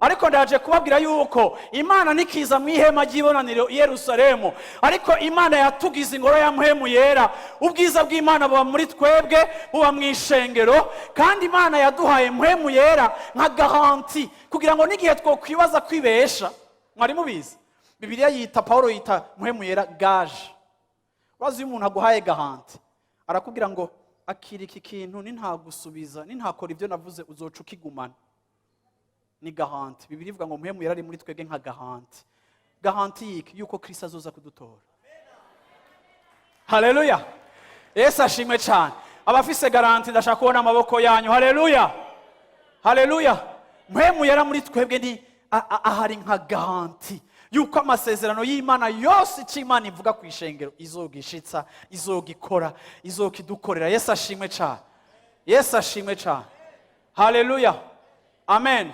Ariko ndaje kubabwira yuko Imana nikiza mu ihema ry'ibonaniro i Yerusalemu, ariko Imana yatugize ingoro ya Mpwemu Yera. Ubwiza bw'Imana buba muri twebwe, buba mu ishengero, kandi Imana yaduhaye Mpwemu Yera nka garantie kugira ngo n'igihe twokwibaza kwibesha. Mwari mubizi? Bibiliya yita, Paul yita Mpwemu Yera gage. Urazi, iyo umuntu aguhaye garantie, arakubwira ngo: "Akira iki kintu, nintagusubiza, nintakora ibyo navuze, uzoca ukigumana." Ni garantie. Bibiliya ivuga ngo Mpwemu Yera ari muri twebwe nka garantie. Garantie yiki? Yuko Kristo azoza kudutora. Haleluya, Yesu ashimwe cyane. Abafise garantie, ndashaka kubona amaboko yanyu. Haleluya, haleluya. Mpwemu Yera muri twebwe ni ahari nka garantie yuko amasezerano y'Imana yose, icyo Imana ivuga ku ishengero, izogishitsa, izogikora, izokidukorera. Yesu ashimwe cyane, Yesu ashimwe cyane. Haleluya, amen.